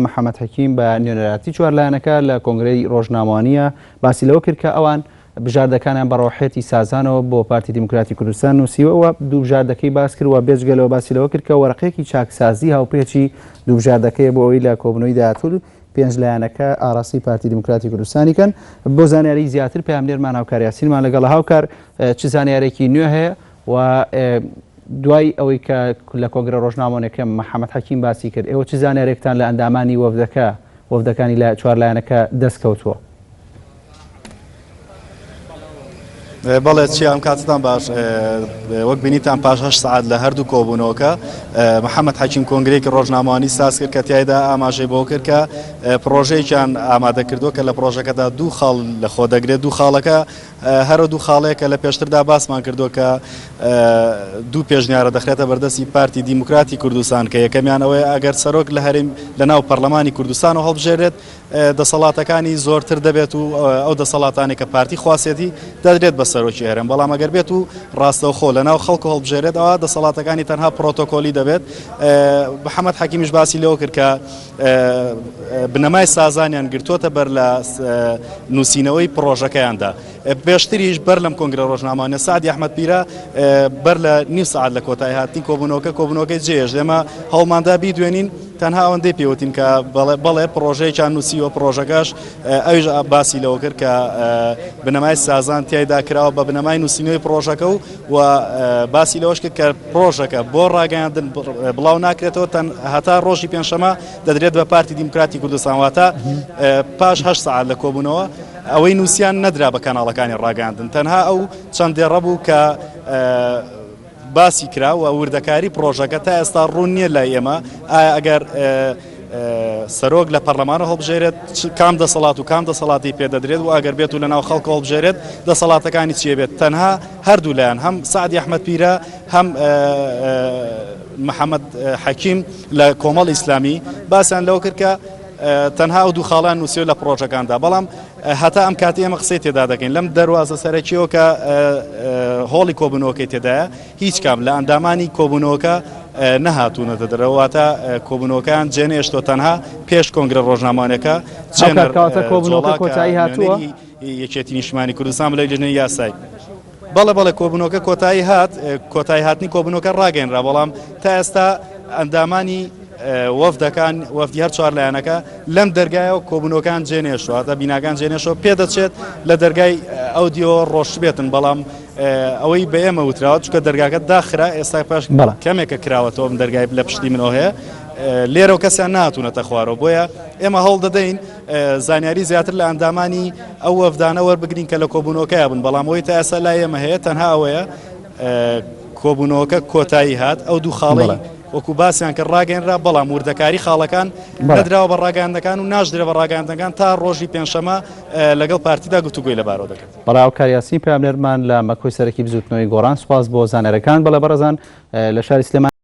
محەمەد حەکیم بە نوێنەرایەتی چوارلایەنەکە لە کۆنگرەی ڕۆژنامەوانییە باسی لەوە کرد کە ئەوان بژاردەکانیان بە ڕۆحیەتی سازانەوە بۆ پارتی دیموکراتی کوردستان نووسیوە و دوو بژاردەکەی باس کرد و بێجگە لەوە باسی لەوە کرد کە وەرەقەیەکی چاکسازی هاوپێچی دوو بژاردەکەیە بۆ ئەوەی لە کۆبوونەوەی داهاتوو پێنج لایەنەکە ئاراستەی پارتی دیموکراتی کوردستانی کەن. بۆ زانیاری زیاتر پەیامنێرمان هاوکار یاسینمان لەگەڵە. هاوکار چ زانیارێکی نوێ هەیە و دوای ئەوەی کە لە کۆنگرە ڕۆژنامەوانیەکە محەمەد حەکیم باسی کرد ئێوە چ زانیارێکتان لە ئەندامانی وەفدەکە وەفدەکانی لە چوار لایەنەکە دەست کەوتووە؟ بەڵێ چیا ئەم کاتتان باش وەک بینیتان پاش هەشت سەعات لە هەردوو کۆبوونەوەکە محەممەد حەکیم کۆنگرێکی ڕۆژنامەوانی ساز کرد کە تیایدا ئاماژەی بۆ کرد کە پرۆژەیەکیان ئامادە کردووە کە لە پرۆژەکەدا دوو خاڵ لە خۆ دەگرێت دوو خاڵەکە هەرە دوو خاڵەیە کە لە پێشتردا باسمان کردووە کە دوو پێشنیارە دەخرێتە بەردەستی پارتی دیموکراتی کوردستان کە یەکەمیان ئەوەیە ئەگەر سەرۆک لە هەرێم لە ناو پەرلەمانی کوردستان و هەڵبژێرێت دەسەڵاتەکانی زۆرتر دەبێت و ئەو دەسەڵاتانەی کە پارتی خواستێتی دەدرێت بە سەرۆکی هەرێم بەڵام ئەگەر بێت و ڕاستەوخۆ لە ناو خەڵک هەڵبژێرێت ئەوە دەسەڵاتەکانی تەنها پرۆتۆکۆلی دەبێت محەممەد حەکیمیش باسی لەوە کرد کە بنەمای سازانیان گرتووەتە بەر لە نووسینەوەی پڕۆژەکەیاندا. پێشتریش بەر لەم کۆنگرە ڕۆژنامانە سعدی ئەحمەد پیرە بەر لە نیو سەعات لە کۆتایی هاتنی کۆبوونەوەکە کۆبوونەوەکەی جێهێشت ئێمە هەوڵماندا بیدوێنین تەنها ئەوەندەی پێوتین کە بەڵێ بەڵێ پڕۆژەیەکیان نووسیوە پڕۆژەکەش ئەویش باسی لەوە کرد کە بنەمای سازان تیایدا کراوە بە بنەمای نووسینەوەی پڕۆژەکە و و باسی لەوەش کرد کە پڕۆژەکە بۆ ڕاگەیاندن بڵاو ناکرێتەوە تەن هەتا ڕۆژی پێنجشەمە دەدرێت بە پارتی دیموکراتی کوردستان واتە پاش هەشت سەعات لە کۆبوونەوە ئەوەی نووسیان نەدرا بە کەناڵەکانی ڕاگەیاندن تەنها ئەو چەند دێڕە بوو کە باسی کرا و وردەکاری پڕۆژەکە تا ئێستا ڕوون نییە لای ئێمە ئایا ئەگەر سەرۆک لە پەرلەمانە هەڵبژێرێت کام دەسەڵات و کام دەسەڵاتی پێدەدرێت و ئەگەر بێت و لە ناو خەڵک هەڵبژێرێت دەسەڵاتەکانی چیە بێت تەنها هەردوو لایەن هەم سعدی ئەحمەد پیرە هەم محەممەد حەکیم لە کۆمەڵ ئیسلامی باسیان لەوە کرد کە تەنها ئەو دوو خاڵیان نووسیوە لە پڕۆژەکاندا بەڵام هەتا ئەم کاتی ئێمە قسەی تێدا دەکەین لەم دەروازە سەرەکیەوە کە هۆڵی کۆبوونەوەکەی تێدایە هیچ کام لە ئەندامانی کۆبوونەوەکە نەهاتوونەتە دەرەوە واتە کۆبوونەوەکان جێنێشتۆ تەنها پێش کۆنگرە ڕۆژنامانەکە چێنەر کۆبوونەوەکە کۆتایی هاتووە یەکێتی نیشتمانی کوردستان بلای لیژنەی یاسای بەڵێ بەڵێ کۆبوونەوەکە کۆتایی هات کۆتایی هاتنی کۆبوونەوەکە ڕاگەیەنرا بەڵام تا ئێستا ئەندامانی وەفدەکان وەفدی هەر چوار لایەنەکە لەم دەرگایەوە کۆبوونەوەکان جێنێشوە تا بیناکان جێنێشەوە پێدەچێت لە دەرگای ئەو دیەوە ڕۆشتبێتن بەڵام ئەوەی بە ئێمە وتراوە چکە دەرگاکە داخرا ئێستا پاش کەمێکە کراوەتەوە ئەم دەرگای لە پشتی منەوە هەیە لێرەوە کەسیان ناتونەتە خوارەوە بۆیە ئێمە هەوڵ دەدەین زانیاری زیاتر لە ئەندامانی ئەو وەفدانە وەربگرین کە لە کۆبوونەوەکەیا بوون، بەڵام ئەوەی تا ئێستا لای ئێمە هەیە تەنها ئەوەیە کۆبوونەوەکە کۆتایی هات، ئەو دوو خاڵەی وەکو باسیان کرد ڕاگەیەنرا، بەڵام وردەکاری خاڵەکان نەدراوە بە ڕاگەیاندنەکان و ناشدرێ بە ڕاگەیاندنەکان تا ڕۆژی پێنجشەممە لەگەڵ پارتیدا گفتوگۆی لەبارەوە دەکرد. بەڵێ هاوکار یاسین پەیامنێرمان لە مەکۆی سەرەکی بزووتنەوەی گۆڕان سوپاس بۆ زانیاریەکان. بەڵێ بەڕێزان لە شاری سلێمانی.